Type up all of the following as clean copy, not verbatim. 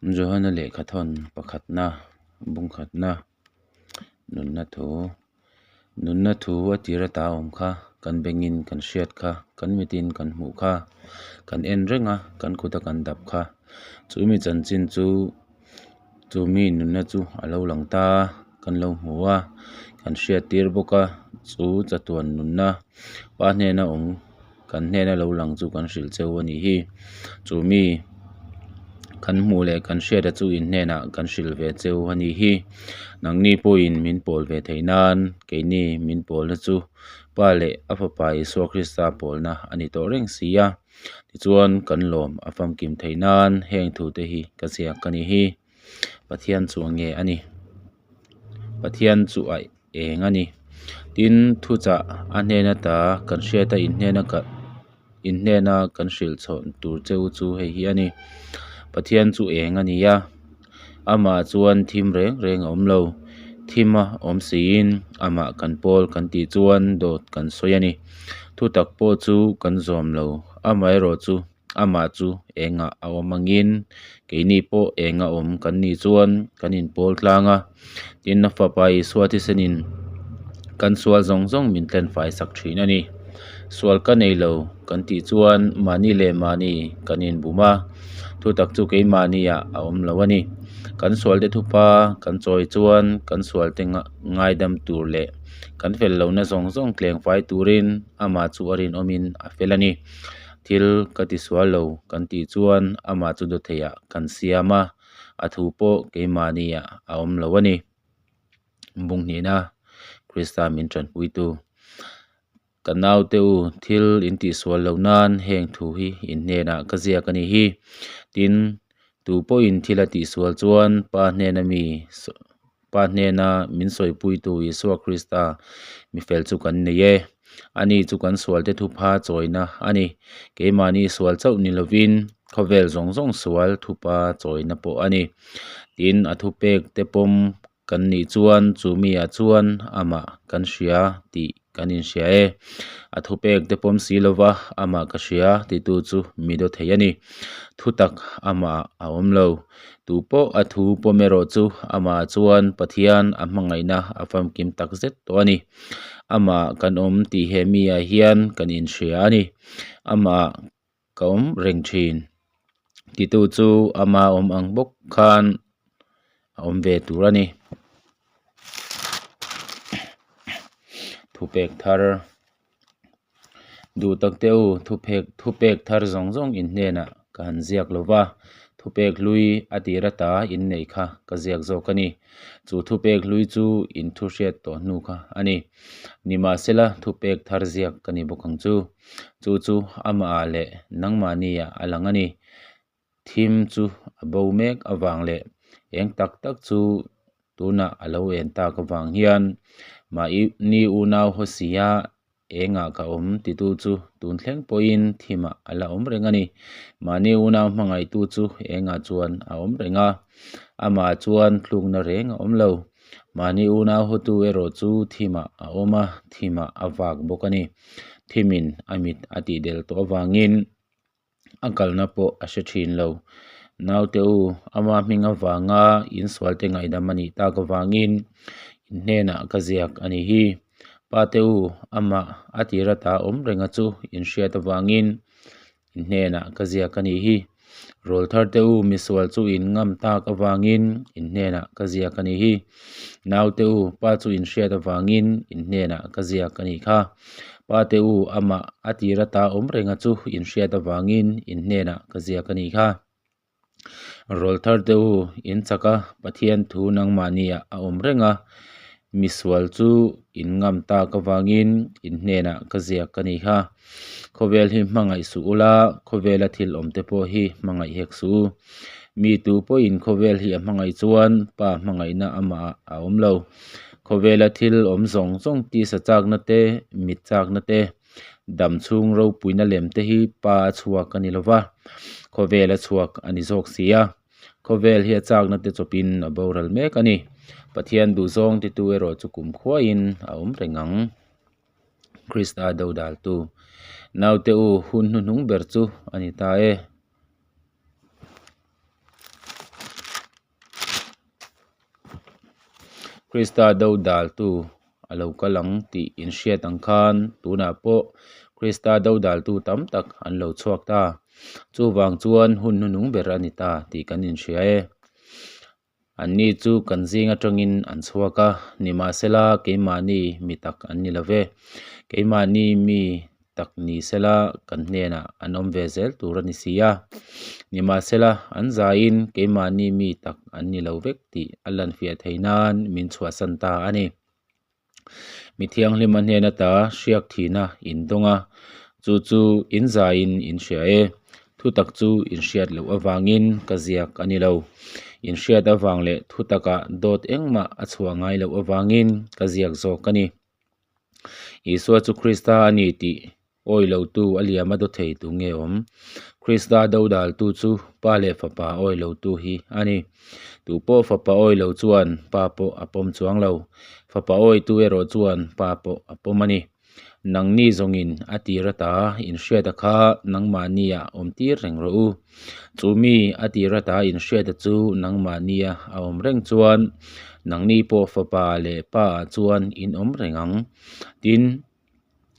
Johana lehkhathawn pakhatna, bungkhatna, nunna thu, nunna thu a tir ata awm kha, kan bengin kan hriat kha, kan mitin kan hmuh kha, kan en reng a, kan kuta kan dap kha. Chu mi chanchin chu, chu mi nunna chu a lo lang ta a, kan lo hmu a, kan hriat tir bawk a, chu chatuan nunna pa hnena awm kan hnena lo lang chu kan hrilh cheu a nih hi. Chu mi kan hmuh leh kan hriata chu in hnenah kan hrilh ve cheu a nih hi. Nangni pawhin min pawl ve theih nan keini min pawlna chu Pa leh a Fapa Isua Krista pawlna a ni tawh reng si a. Tichuan kan lawm a famkim theih nan heng thute hi ka ziak a nih hi. Pathian chu a nge a ni. Pathian chu a eng a ni. Tin, thuchah a hnen ata kan hriat a inhnena ka inhnena kan hrilh chhawn tur cheu chu hei hi a ni. Pathian chu eng a ni a, amah chuan thim reng reng a awm lo. Thim a awm siin amah kan pawl kan tih chuan dawt kan sawi a ni. Thutak pawh chu kan zawm lo, amaherawh chu Amah chu engah a awm angin keini pawh eng a awm kan nih chuan kan inpawl tlang a, tin a Fapa Isua thisenin kan sual zawng zawng min tlenfai sak thin a ni. Sual ka nei lo kan tih chuan mahni leh mahni kan inbum a, thutak chu keimahniah a awm lo a ni. Kan sualte thupa kan chawi chuan kan sualte ngaidam tur leh kan fel lohna zawng zawng tlengfai turin amah chu a rinawmin a fel a ni. Thil ka ti sual lo kan tih chuan amah chu dawtheiah kan siam a, a thu pawh keimahniah a awm lo a ni. Bunghnihna, Krista min tanpuitu. Ka naute u, thil in tih sual loh nan heng thu hi in hnenah ka ziak a ni hi. Tin, tu pawhin thil a tih sual chuan Pa hnena mi Pa hnena min sawipuitu Isua Krista mi fel chu kan nei e. Ani chu kan sualte thupha chawina a ni. Keimahni sual chauh ni lovin khawvel zawng zawng sual thupa chawina pawh a ni. Tin, a thupek te pawm kan nih chuan chu miah chuan amah kan hria tih kan inhria e. A thupek te pawm si lova amah ka hria titu chu mi daw thei a ni. Thutak amah a awm lo. Tu pawh a thu pawm erawh chu amah chuan Pathian a hmangaihna a famkim tak zet tawh a ni. Amah kan awm tih he miah hian kan inhria a ni. Amah ka awm reng thin. Titu chu ama awm ang bawk khan a awm ve tur a ni. Thupek thar Duh tak te u, thupek thupek thar zawng zawng in hnenah ka han ziak lo va, thupek hlui a tir ata in neih kha ka ziak zawk a ni. Chu thupek hlui chu in thu hriat tawh hnu kha a ni. Nimahsela thupek thar ziak ka ni bawk ang chu. Chu chu amah leh nangmahniah a lang a ni. Thim chu a bo mek avang leh eng tak tak chu tunah a lo en tak avang hian mahni unau haw sia engah ka awm titu chu tun thleng pawhin thimah a la awm reng a ni. Mahni unau hmangaihtu chu engah chuan a awm reng a, amah chuan tlukna reng a awm lo. Mahni unau hawtu erawh chu thimah a awm a, thimah a vak bawk a ni. Thimin a mit a tihdel tawh avangin. a kalna pawh a hre thin lo. Naute u, ama hming avanga insualte ngaihdam a nih tak avangin in hnenah ka ziak a ni hi. Pate u, amah a tir ata awm renga chu in hriat avangin in hnenah ka ziak a nih hi. Rawlthar te u, misual chu in ngam tak avangin in hnenah ka ziak a nih hi. Naute u, pa chu in hriat avangin in hnenah ka ziak a nih kha. Pa te u, amah a tir ata awm renga chu in hriat avangin in hnenah ka ziak a nih kha. Rawlthar te u, in chak a, Pathian thu nangmahniah a awm reng a, misual chu in ngam tak avangin in hnenah ka ziak a nih kha. Khawvel hi hmangaih suh ula, khawvela thil awm te pawh hi hmangaih hek suh u. Mi tu pawhin khawvel hi a hmangaih chuan Pa hmangaihna amah a awm lo. Khawvela thil awm zawng zawng tisa chakna te, mit chakna te, dam chhung ropuina lem te hi Pa a chhuak a ni lo va, khawvel a chhuak a ni zawk si a. Khawvel hi a chakna te chawpin a boral mek a ni. Pathian duhzawng titu erawh chu kumkhuain a awm reng ang. Krista dodaltu naute u hun hnuhnung ber chu a ni ta e. Krista dodaltu a lo kal ang tih in hriat ang khan tunah pawh Krista dodaltu tam tak an lo chhuak ta. Chuvang chuan hun hnuhnung ber a ni ta tih kan inhria e. Anni chu kan zing atangin an chhuak a, nimahsela keimahni mi tak an ni lo ve. Keimahni mi tak ni sela kan hnenah an awm ve zel tur a ni si a. Nimahsela an zaiin keimahni mi tak an ni lo vek tih a lanfiah theih nan min chhuahsan ta a ni. Mi thianghlima hnen ata hriak thihna in dawng a, chu chu in zaiin in hria e. Thutak chu in hriat loh avangin ka ziak a ni lo. In hriat avang leh thutakah dawt engmah a chhuah ngai loh avangin ka ziak zawk a ni. Isua chu Krista a ni tih awi lotu a liam a daw thei tu nge awm? Krista dodaltu chu Pa leh Fapa awi lotu hi a ni. Tu pawh Fapa awi lo chuan Pa pawh a pawm chuang lo. Fapa awitu erawh chuan Pa pawh a pawm a ni. Nangni zawngin a tir ata inhriata kha nangmahnia awm tir reng rawh u. Chu mi a tir ata inhriata chu nangmahnia a awm reng chuan nangni pawh Fapa leh Pa ah chuan in awm reng ang. Tin,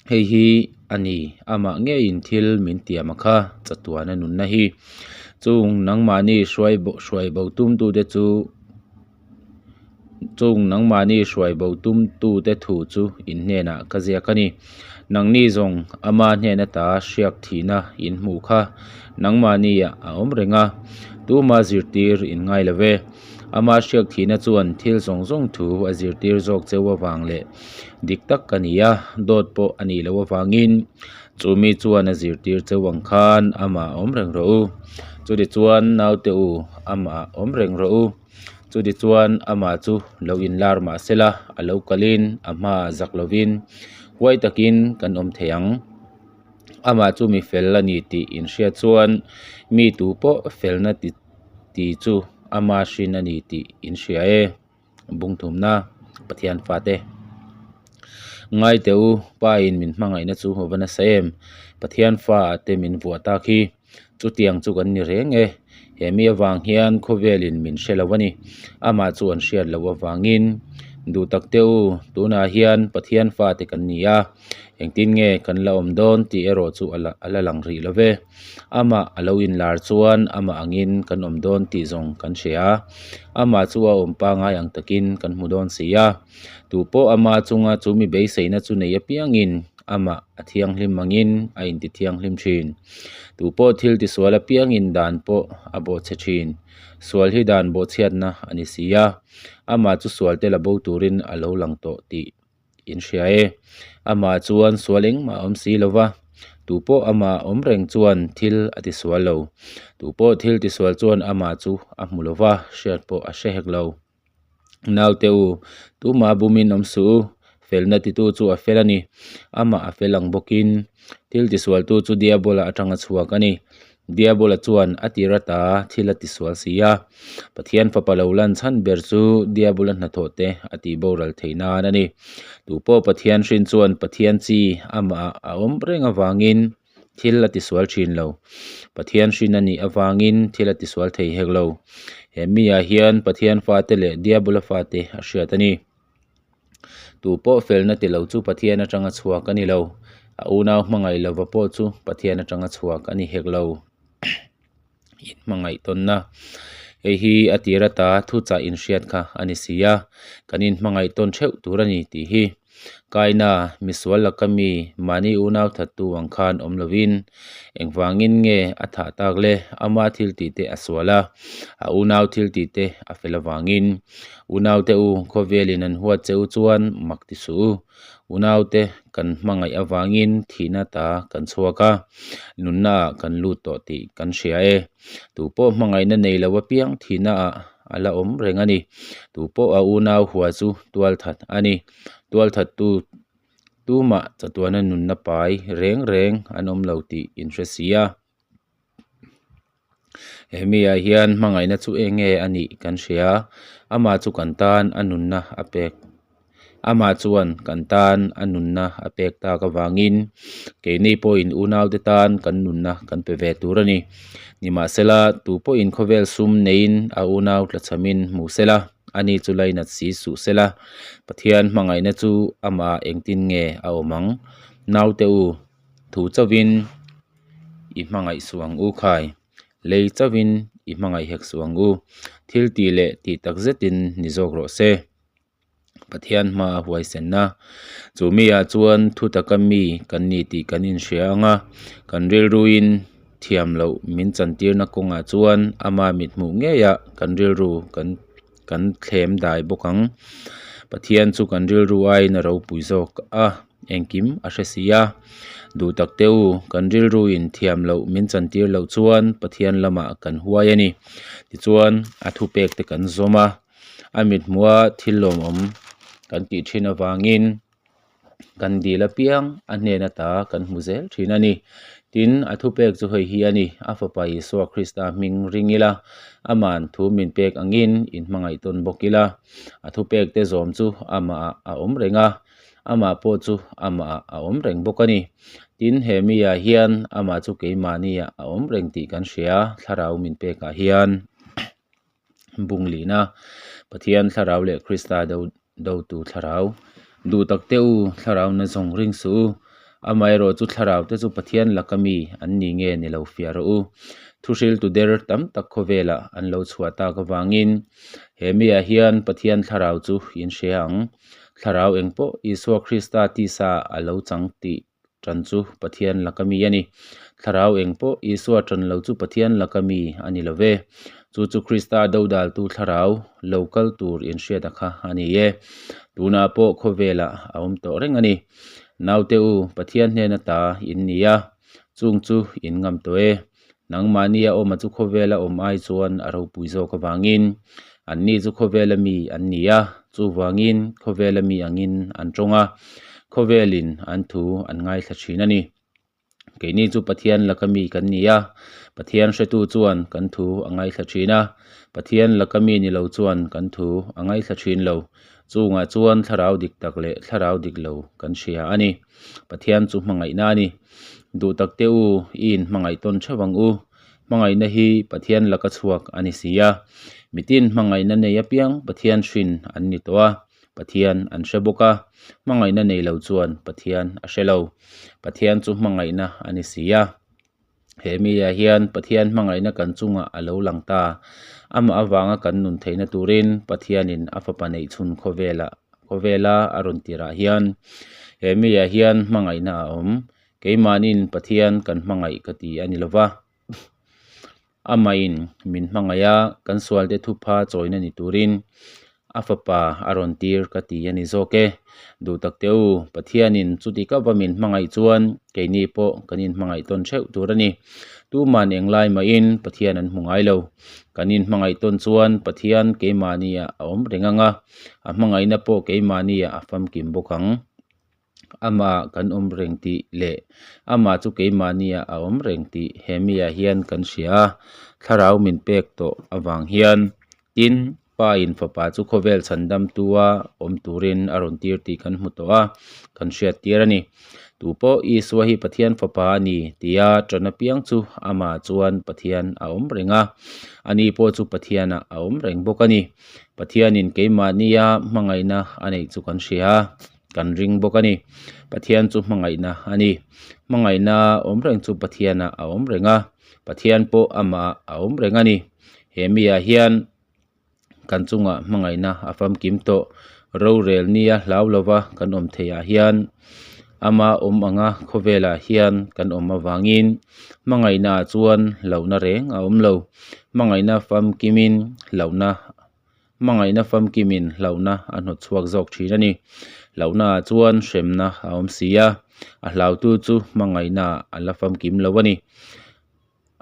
hei hi a ni, amah ngeiin thil min tiam a kha, chatuana nunna hi. Chung nangmahni hruai hruai bo tumtute chu Chung nangmahni hruai bo tumtute thu chu in hnenah ka ziak a ni. Nangni zawng ama hnen ata hriak thihna in hmuh kha nangmahniah a awm reng a, tuma zirtir in ngai lo ve. Ama hriak thihna chuan thil zawng zawng thu a zirtir zawk cheu avang leh dik tak ka ni a, dawt pawh a nih loh avangin chu mi chuan a zirtir cheu ang khan amah awm reng rawh u. Chutichuan naute u amah awm reng rawh u. Chutichuan amah chu lo inlar mah sela a lo kalin a hmaah zak lovin huai takin kan awm thei ang. Amah chu mi fel a ni tih inhriat chuan mi tu pawh felna ti ti chu ama hrin a ni tih inhria e. Bungthumna Pathian fate Ngaite u, Pa in min hmangaihna chu va nasa em? Pathian fa ah te min vuah tak hi. Chutiang chu kan ni reng e. He mi avang hian khawvelin min hre lo a ni. Amah chu an hriat loh avangin duh tak te u, tunah hian Pathian fate kan ni a, engtin nge kan la awm dawn tih erawh chu a la lang rih lo ve. Amah a lo inlar chuan amah angin kan awm dawn tih zawng kan hria. Amah chu a awm pangai ang takin kan hmu dawn si a. Tupawh ama chunga chu mi beiseina chu nei apiangin amah a thianghlim angin a inti thianghlim thin. Tupawh thil tisual apiangin dan pawh a bawhchhe thin. Sual hi dan bawhchhiatna a ni si a, amah chu sualte la bo turin a lo lang tawh tih in hria e. Amah chuan sual engmah a awm si lo va, tupawh amah awm reng chuan thil a tisual lo. Tupawh thil tisual chuan amah chu a hmu lo va, hriat pawh a hre hek lo. Naute u, tumah bumin awm suh u, felna titu chu a fel a ni. Amah a fel ang bawkin thil tisualtu chu Diabola atanga chhuak a ni. Diabola chuan a tir ata thil a tisual si a. Pathian fapa lo lan chhan ber chu Diabola hnathawh te a tih boral theih nan a ni. Tupawh Pathian hrin chuan Pathian chi amah a awm reng avangin Thil a tisual thin lo. Pathian hrin a nih avangin thil a tisual thei hek lo. He miah hian Pathian fate leh Diabola fate a hriat a ni. Tu pawh felna ti lo chu Pathian atanga chhuak a ni lo. A unau hmangaih lova pawh chu Pathian atanga chhuak a ni hek lo. Inhmangaih tawnna Hei hi a tir ata thuchah inhriat kha a ni si a, kan inhmangaih tawn theuh tur a ni tih hi. Kaina, misual laka mi mahni unau thattu ang khan awm lovin engvangin nge a thah tak le? Ama thil tih te a sual a, a unau thil tih te a fel avangin. Unaute u, khawvelin an huat che u chuan mak ti suh u. Unaute kan hmangaih avangin thihna ta kan chhuak a, nunna ah kan lut tawh tih kan hria e. Tupawh hmangaihna nei lo apiang thihna ah a la awm reng a ni. Tupawh a unau hua chu tualthat a ni. Tualthattu tumah chatuana nunna pai reng reng an awm lo tih in hre si a. He miah hian hmangaihna chu eng nge a nih kan hria, amah chu kan tan a nunna a pek amah chuan kan tan a nunna a pek tak avangin keini pawhin unaute tan kan nunna kan pe ve tur a ni. Nimahsela, tu pawhin khawvel sum neiin a unau tlachhamin hmu sela. ani chu lainat si suh sela, Pathian hmangaihna chu amah engtin nge a awm ang? Naute u, thu chauhin i hmangaih suh ang u khai. Lei chauhin i hmangaih hek suh ang u. Thil tih leh tih tak zetin ni zawk rawh se. Pathian hma a huaisenna. Chu miah chuan thu taka mi kan ni tih kan inhria ang a, kan rilruin thiam loh min chantirna kawngah chuan ama mithmuh ngeiah kan rilru kan kan thlem dai bawk ang. Pathian chu kan rilru aiin a ropui zawk a, engkim a hre si a. Duh tak teh u, kan rilruin thiam loh min chantir loh chuan Pathian lamah kan huai a ni. Tichuan, a thupek te kan zawm a. A mithmuha thil lawmawm kan tih thin avangin kan dil apiang a hnen ata kan hmu zel thin a ni. Tin, a thupek chu hei hi a ni, A Fapa Isua Krista hming ring ila, Ama'n thu min pek angin inhmangaih tawn bawk ila. A thupek te zawm chu amahah a awm reng a, amah pawh chu amahah a awm reng bawk a ni. Tin, he miah hian amah chu keimahniah a awm reng tih kan hria, Thlarau min pekah hian. Bunglihna, Pathian Thlarau leh Krista do dotu Thlarau. Duh tak teh u, Thlarau na zawng ring suh u. Amaherawh chu Thlarau te chu Pathian laka mi an ni nge ni lo fiah rawh u. Thuhriltu der tam tak khawvelah an lo chhuah tak avangin he miah hian Pathian Thlarau chu in hria ang. Thlarau engpawh Isua Krista tisa a lo chang tih Ṭan chu Pathian laka mi a ni. Thlarau eng pawh Isua ṭan lo chu Pathian laka mi a ni lo ve. Chu chu Krista dodaltu thlarau lo kal tur inhriata kha a ni e. Tunah pawh khawvelah a awm tawh reng a ni. Naute u, Pathian hnena ta in ni a, chung chu in ngam tawh e. Nangmahnia awma chu khawvela awm ai chuan a ropui zawk avangin anni chu khawvela mi an ni a, chuvangin khawvela mi angin an tawng a, khawvelin an thu an ngaithla thin a ni. Keini chu Pathian laka mi kan ni a, Pathian hretu chuan kan thu a ngaithla thin a, Pathian laka mi ni lo chuan kan thu a ngaithla thin lo. Chungah chuan thlarau dik tak leh thlarau dik lo kan hria a ni. Pathian chu hmangaihna a ni. Duh tak teh u, i inhmangaih tawn theuh ang u. Hmangaihna hi Pathian laka chhuak a ni si a. Mitin hmangaihna nei apiang Pathian hrin an ni tawh a, Pathian an hre bawk a. Hmangaihna nei lo chuan Pathian a hre lo. Pathian chu hmangaihna a ni si a. He miah hian Pathian hmangaihna kan chungah a lo lang ta. Amah avanga kan nun theihna turin Pathianin a fapa neih chhun khawvelah khawvela a rawn tirah hian he miah hian hmangaihna a awm. Keimahniin Pathian kan hmangaih ka ti a ni lova. Amahin min hmangaih a, kan sualte thupha chawina ni turin a fapa a rawn tir ka ti a ni zawk e. Duh tak teh u, Pathianin chuti ka va min hmangaih chuan keini pawh kan inhmangaih tawn theuh tur a ni. Tuman englai mahin Pathian an hmu ngai lo. Kan inhmangaih tawn chuan Pathian keimahniah a awm reng ang a, a hmangaihna pawh keimahniah a famkim bawk ang. Amah kan awm reng tih leh amah chu keimahniah a awm reng tih he miah hian kan hria a, thlarau min pek tawh avang hian tin Pa in fapa chu khawvel chhandamtua awm turin a rawn tir tih kan hmu tawh a, kan hriat tir a ni. Tupawh Isua hi Pathian fapa a ni tia ṭan apiang chu amah chuan Pathian a awm reng a, ani pawh chu Pathianah a awm reng bawk a ni. Pathianin keimahnia hmangaihna a neih chu kan hria a. Kan ring bawk a ni. Pathian chu hmangaihna a ni. Hmangaihna awm reng chu Pathianah a awm reng a, Pathian pawh amah a awm reng a ni. He miah hian kan chungah hmangaihna a famkim tawh. Rorel nia hlau lova kan awm theihah hian ama awm anga khawvelah hian kan awm avangin hmangaihnaah chuan hlauhna reng a awm lo. Hmangaihna famkimin hlauhna Hmangaihna famkimin hlauhna a hnawt chhuak zawk thin a ni. Hlauhnaah chuan hremna a awm si a, a hlautu chu hmangaihnaah a la famkim lo a ni.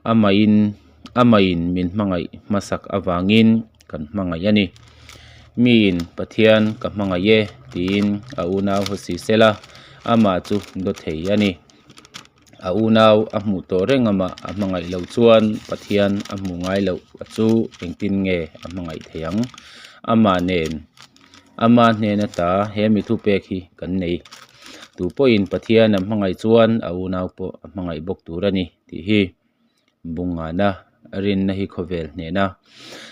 Amahin amahin min hmangaih hmasak avangin kan hmangaih a ni. Miin Pathian ka hmangaih e tiin a unau haw si sela, amah chu dawthei a ni. A unau a hmuh tawh reng amah a hmangaih loh chuan Pathian a hmuh ngai loh a chu engtin nge a hmangaih thei ang? Amah nen ama hnen ata he mi thupek hi kan nei. Tu pawhin Pathian a hmangaih chuan a unau pawh a hmangaih bawk tur a ni tih hi bung ngana. Rinna hi khawvel hnehna.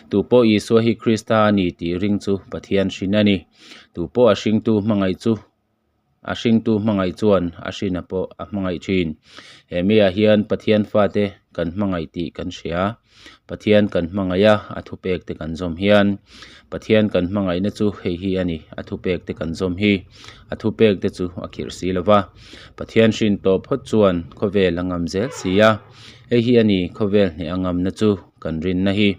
Tupawh Isua hi Krista a ni tih ring chu Pathian hrin a ni. Tupawh a hringtu hmangaih chu a hringtu hmangaih chuan a hrina pawh a hmangaih thin. He miah hian Pathian fate kan hmangaih tih kan hria. Pathian kan hmangaih a, a thupek te kan zawm hian. Pathian kan hmangaihna chu hei hi a ni, a thupek te kan zawm hi. A thupek te chu a khirh si lo va. Pathian hrin tawh phawt chuan khawvel a ngam zel si a. Hei hi a ni, khawvel hneh a ngamna chu kan rinna hi.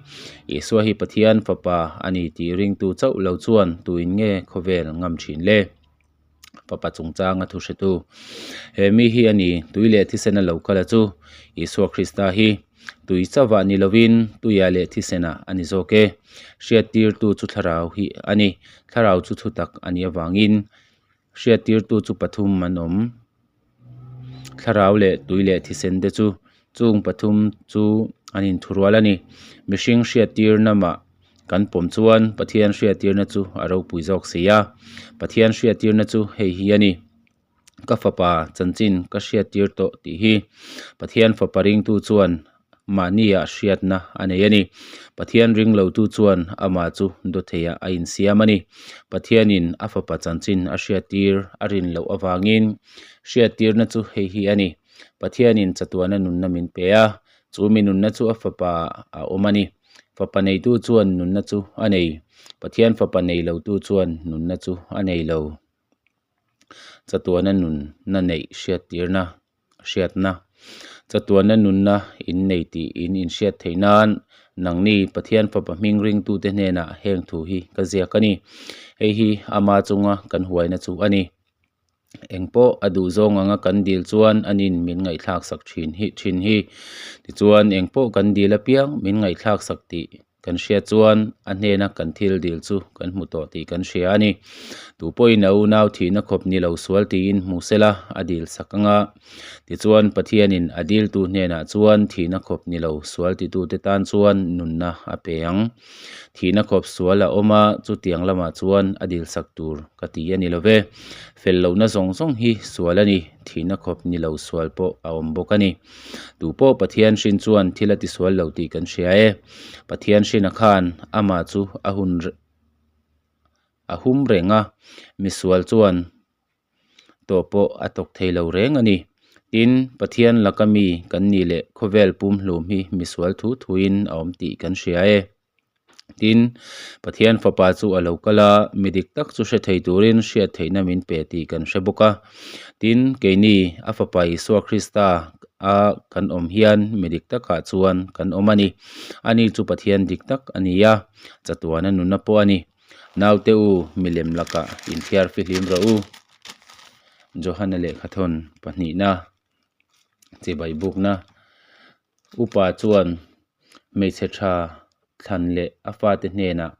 Isua hi Pathian Fapa a ni tih ringtu chauh lo chuan tuin nge khawvel ngam thin le? Fapa chungchanga thu hretu. He mi hi a ni, tui leh thisena lo kal a chu Isua Krista hi. Tui chauhah ni lovin tuia leh thisenah a ni zawk e. Hriattirtu chu thlarau hi a ni. Thlarau chu thutak a nih avangin Hriattirtu chu pathum an awm. Thlarau leh tui leh thisen te chu chung pathum chu an inthurual a ni. Mihring hriattirna mah kan pawm chuan Pathian hriattirna chu a ropui zawk si a. Pathian hriattirna chu hei hi a ni, Ka fapa chanchin ka hriattir tawh tih hi. Pathian fapa ringtu chuan mahniah hriatna a nei a ni. Pathian ring lotu chuan amah chu dawtheiah a insiam a ni. Pathianin a fapa chanchin a hriattir a rin loh avangin hriattirna chu hei hi a ni, Pathianin chatuana nunna min pe a, chu mi nunna chu a fapa a awm a ni. Fapa neitu chuan nunna chu a nei, Pathian fapa nei lotu chuan nunna chu a nei lo. Chatuana nunna neih hriattirna hriatna chatuana nunna in nei tih in inhriat theih nan nangni Pathian fapa hming ringtute hnenah heng thu hi ka ziak a ni. Hei hi ama chunga kan huaina chu a ni. Engpawh a duh zawng anga kan dil chuan anin min ngaihthlak sak thin hi thin hi. Tichuan engpawh kan dil apiang min ngaihthlak sak tih Kan hriat chuan a hnena kan thil dil chu kan hmu tawh tih kan hria a ni. Tu pawhin a unau thihna khawp ni lo sual tiin hmu sela a dil sak ang a. Tichuan Pathianin a diltu hnenah chuan thihna khawp ni lo sual titute tan chuan nunna a pe ang. Thihna khawp sual a awm a, chutiang lamah chuan a dil sak tur ka ti a ni lo ve. Fel lohna zawng zawng hi sual a ni, thihna khawp ni lo sual pawh a awm bawk a ni. Tu pawh Pathian hrin chuan thil a tisual lo tih kan hria e. Pathian hrina khan amah chu a hun a hum reng a, misual chuan tawh pawh a tawk thei lo reng a ni. Tin, Pathian laka mi kan nih leh khawvel pumhlum hi misual thu thuin a awm tih kan hria e. Tin, Pathian Fapa chu a lo kal a, mi dik tak chu hre thei turin hriat theihna min pe tih kan hre bawk a. Tin, keini a Fapa Isua Krista a kan awm hian mi dik takah chuan kan awm a ni. Ani chu Pathian dik tak a ni a, chatuana nunna pawh a ni. Naute u, milem lakah inthiar fihlim rawh u. Johana lehkhathawn pahnihna chibai bukna Upa chuan hmeichhe tha thlan leh a fate hnenah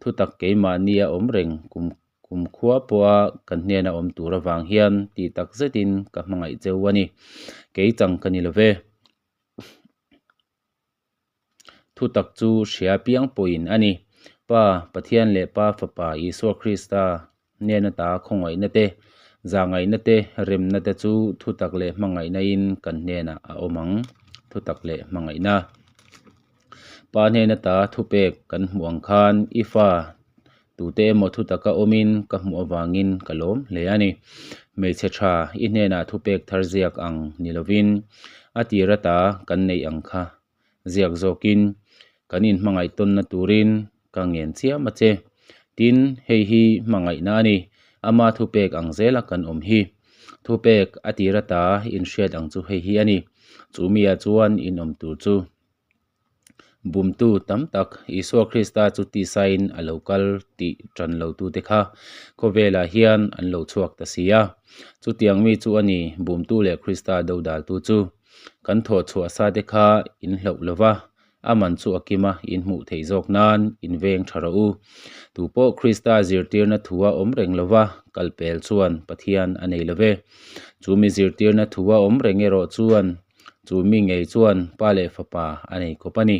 thutak keimahnia awm reng kum kum khua pawha kan hnena awm tur avang hian tih tak zetin ka hmangaih cheu a ni. Kei chang ka ni lo ve. Thutak chu hria piang pawhin a ni. Pa, Pathian leh Pa Fapa Isua Krista hnena ta khawngaihna te, zahngaihna te, remna te chu thutak leh hmangaihna in kan hnenah a awm ang. Thutak leh hmangaihna. Pa hnena ta thupek kan hmuh ang khan i fa tute emaw thutaka awmin ka hmuh avangin ka lawm hle a ni. Hmeichhe tha i hnenah thupek thar ziak ang ni lovin a tir ata kan neih ang kha ziak zawkin kan inhmangaih tawnna turin ka ngen chiam a che. Tin, hei hi hmangaihna a ni. Ama thupek ang zela kan awm hi. Thupek a tir ata inhriat ang chu hei hi a ni. Chu miah chuan in awm tur chu bumtu tam tak Isua Krista chu tisain a lo kal tih tan lotute kha khawvelah hian an lo chhuak ta si a. Chutiang mi chu a ni bumtu leh Krista dodaltu chu. Kan thawh chhuah sa te kha in hlauh lo va, a man chu a kim a, in hmuh theih zawk nan in veng tha rawh u. Tu pawh Krista zirtirna thua awm reng lo va, kal pel chuan Pathian a nei lo ve. Chu mi zirtirna thua awm reng erawh chuan chu mi ngei chuan Pa leh Fapa a nei khawp a ni.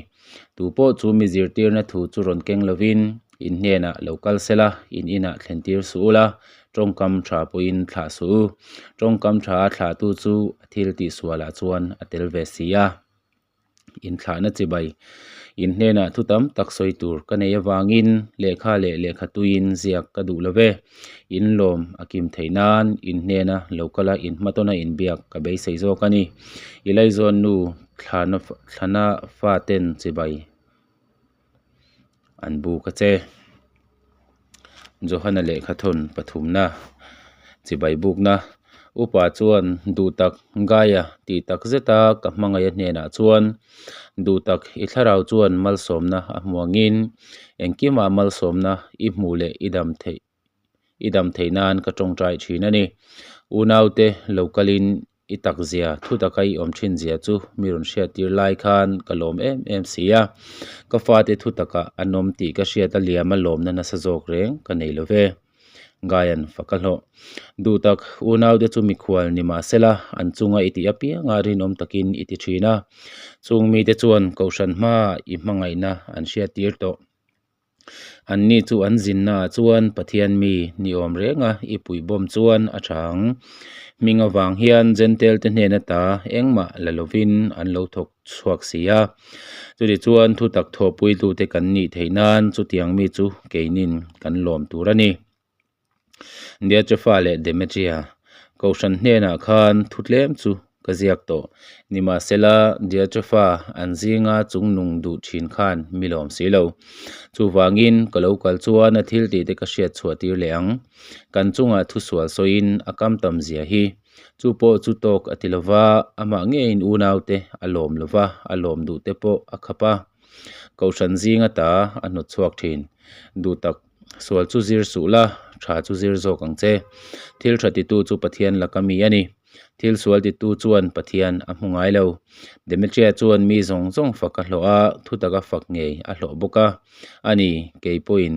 Tu pawh chu mi zirtirna thu chu rawn keng lovin in hnenah lo kal sela, in inah thlentir suh ula, tawngkam tha pawhin thlah suh u. Tawngkam tha a thlahtu chu a thil tihsualah chuan a tel ve si a. Inthlahna chibai in hnenah thu tam tak sawi tur ka nei avangin lehkha leh lehkha tuiin ziak ka duh lo ve. In lawm a kim theih nan in hnena lo kala in hmatawna inbiak ka beisei zawk a ni. I laizawn nu thlana faten chibai an buk a che. Johana lehkha thawn pathumna chibai bukna upa chuan duhtak Gaia tih tak zeta ka hmangaih a hnenah chuan duhtak i thlarau chuan malsawmna a hmu angin engkimah malsawmna i hmuh leh i dam theih i dam theih nan ka tawngtai thin a ni. Unaute lo kalin i tak zia, thu taka i awm thin zia chu mi rawn hriat tir lai khan ka lawm em em si a. Ka fate thu takah an awm tih ka hriat a liam a lawmna nasa zawk reng ka nei lo ve. Gaian fak a hlawh. Duh tak, unaute chu mikhual ni mah sela, an chunga i tih apianga rinawm takin i ti thin a. Chung mite chuan Kohhran hmaah i hmangaihna an hriat tir tawh. Anni chu an zinnaah chuan Pathian mi ni awm renga i puihbawm chuan a tha ang. Hming avang hian Jentail te hnen ata engmah la lovin an lo thawk chhuak si a. Chutichuan thutak thawhpuitute kan nih theih nan chutiang mi chu keinin kan lawm tur a ni. Diatrefa leh Demetria Kohhran hnenah khan thu tlem chu ka ziak tawh. Nimahsela, Diatrefa an zinga chungnung duh thin khan mi lawm si lo. Chuvangin, ka lo kal chuan a thil tihte ka hriat chhuah tir leh ang. Kan chungah thu sual sawiin a kam tam zia hi. Chu pawh chu tawk a ti lova, amah ngeiin unaute a lawm lova, a lawm duhte pawh a khap a. Kohhran zinga ta a hnawt chhuak thin. Duhtak. Sual chu zir suh la, tha chu zir zawk ang che. Thil tha titu chu Pathian laka mi a ni. Thil sual titu chuan Pathian a hmu ngai lo. Demetria chuan mi zawng zawng fak a hlawh a, thutaka fak ngei a hlawh bawk a. A ni, kei pawhin.